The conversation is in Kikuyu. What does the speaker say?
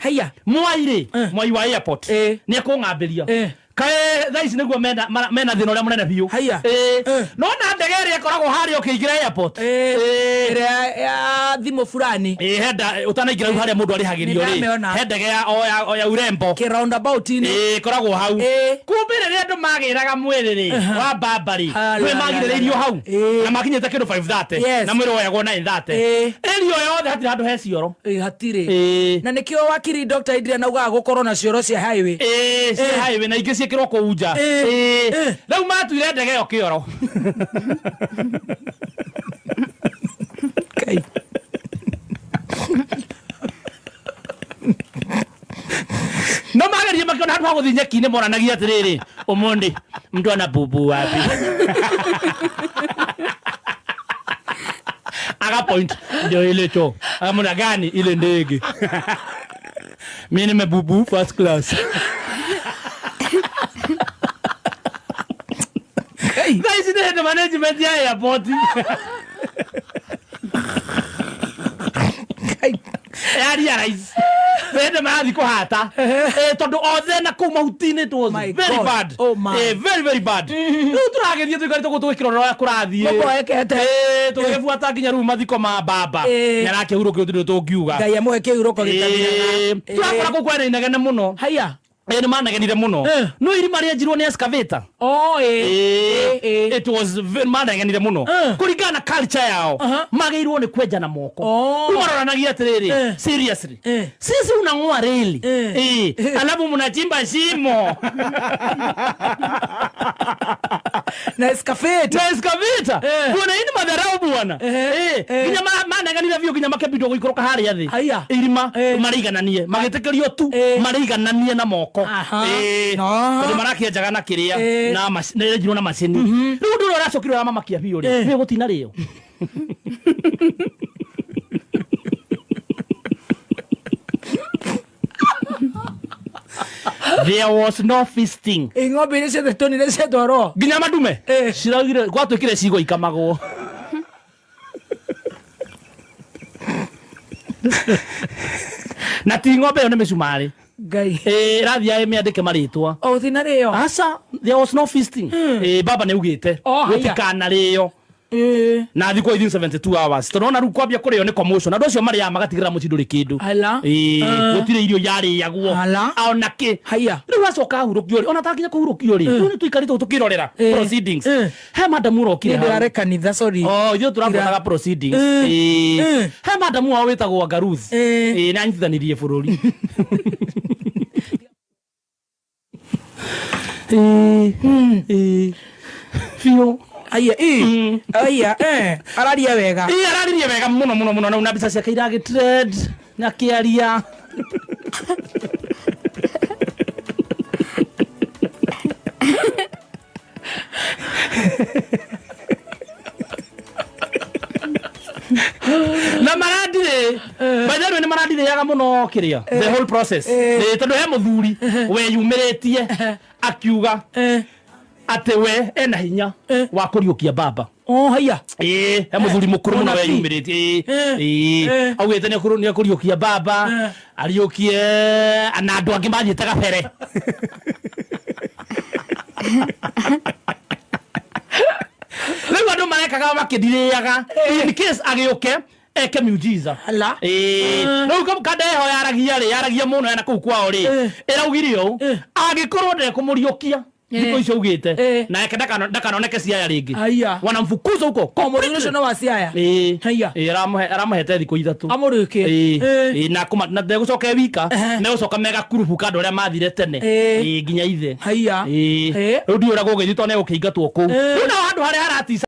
Haya. Mwai rĩ, mwai wa airport. Nĩ ekũng'ambĩria. Kae thaa ici nĩguo mena thĩna ũrĩa mũnene biũ. Haya. No na ndege ĩrĩa ĩkoragwo harĩa ũkĩingĩra airport. Ĩrĩa ya thimũ fulani. Henda ũtanaingĩra hau harĩa mũndũ arĩhagĩrio rĩ. He ndege ya o ya urembo. Ke roundabout-inĩ. Ĩkoragwo hau. Kumbe rĩrĩa andũ magĩraga mwĩrĩ rĩ wa baba rĩ, kwĩ magirĩrĩirio hau. Na makinyĩte kĩndũ 5:30 na mwĩrĩ woyagwo 9:30. Ĩrio yothe hatirĩ handũ he cioro. Hatirĩ. Na nĩkĩo wakiri Dr. Adrian augaga gũkorwo na cioro cia highway. Cia highway na ingĩ ciĩkĩrwo kũu nja. Rĩu matuire ndege ĩyo kĩoro. Kai. No magerie makiona handũ ha gũthiĩ nyeki-inĩ moranagia atĩrĩrĩ, ũmũndĩ mtu ana bubu wapi? Aga point ndio ile cho. Amuna gani ile ndege. Mimi nimebubu first class. Thaa ici nĩ management ya airport. Ya realize. Wende marathi kũhata. Tondũ othe na kũu mahuti-inĩ it was very bad. Very very bad. Rĩu tũragĩthiĩ tũikarĩte gũkũ tũgĩkĩrora ũrĩa kũrathiĩ. Tũgĩbuata nginya rĩu mathiko ma baba. Nĩarakĩhurũkio tũtirĩ tũngiuga. Ngai amũhe kĩhurũko gĩtathiraga. Tũrakora kũu kwĩna inegene mũno. Haya. Nĩ manegenire mũno. No irima rĩenjirwo nĩ excavator. It was manegenire mũno. Kũringana na culture yao, magĩrĩirwo nĩ kwenja na moko. Rĩu maroranagia atĩrĩrĩ, seriously. Sisi unang'oa reli. Alafu mnachimba shimo. Na excavator. Na excavator. Bwana hii ni madharau bwana. Nginya manegenire biũ nginya makĩbindwo gũikũrũka harĩa thĩ. Irima maraigananie, magĩtĩkĩrio tu maraigananie na moko. Tondũ marakĩenjaga na kĩrĩa na nĩrenjirwo na macini. Rĩu ũndũ ũrĩa ũracokire ũramamakia biũ rĩ, nĩ gũtina rĩo. There was no feasting. Ng'ombe iria ciothe tuonire ciatwarwo. Nginya mandume. Ciraugire gwatuĩkire cigo ikamagwo. Na ti ng'ombe ĩyo nĩ mĩcumarĩ. Ngai. Ĩrathiĩ ĩmĩandĩke marĩtwa. O thina rĩo. Aca, there was no feasting. Baba nĩ augĩte gũtikanarĩo. Na thikũ within 72 hours. Tondũ ona rĩu kwambia kũrĩo nĩ commotion. Andũ acio marĩaga magatigĩrĩra mũciĩ ndũrĩ kĩndũ. Gũtirĩ irio yarĩagwo. Ona kĩ. Haya. Rĩu acoka ahurũkio rĩ, ona takinya kũhurũkio rĩ, rĩu nĩ tũikarĩte ũguo tũkĩrorera proceedings. He madamu ũrokire hau. Ndĩrarĩ kanitha, sorry. Ithuĩ tũrabuataga proceedings. He madamu wao wĩtagwo Wanga Ruth. Nĩ anyitithanirie bũrũri. Biũ. Aya, aya, araria wega. Araririe wega mũno mũno mũno na mbica ciake iragĩ trend na kĩaria. Na marandirĩ, by the way nĩ marandirĩaga mũno kĩrĩa, the whole process. Tondũ he mũthuri weyumĩrĩtie akiuga atĩ we ena hinya wa kũriũkia baba. Haya. He mũthuri mũkũrũ mũno weyumĩrĩtie. Augĩte nĩ ekũriũkia baba, ariũkie na andũ angĩ mathiĩte gabere. Rĩu andũ marekaga makĩndirĩaga in case agĩũke eke miujiza. Rĩu kanda ĩho yaragia rĩ, yaragia mũno na kũu kwao rĩ, ĩraugire ũũ, angĩkorwo ndekũmũriũkia thikũ icio augĩte, na ndakanoneke Siaya rĩngĩ. Wanamfukuza huko. Mũriũ ũcio no wa Siaya. Aramũhete thikũ ithatũ. Amũrĩkie. Na ndegũcoka wika, megũcoka megakurubu ka andũ arĩa mathire tene. Nginya ithe. Rĩu ndiũĩ ũrĩa gũgĩthiĩ tondũ nĩegũkĩingatwo kũu. Rĩu nao handũ harĩa haratica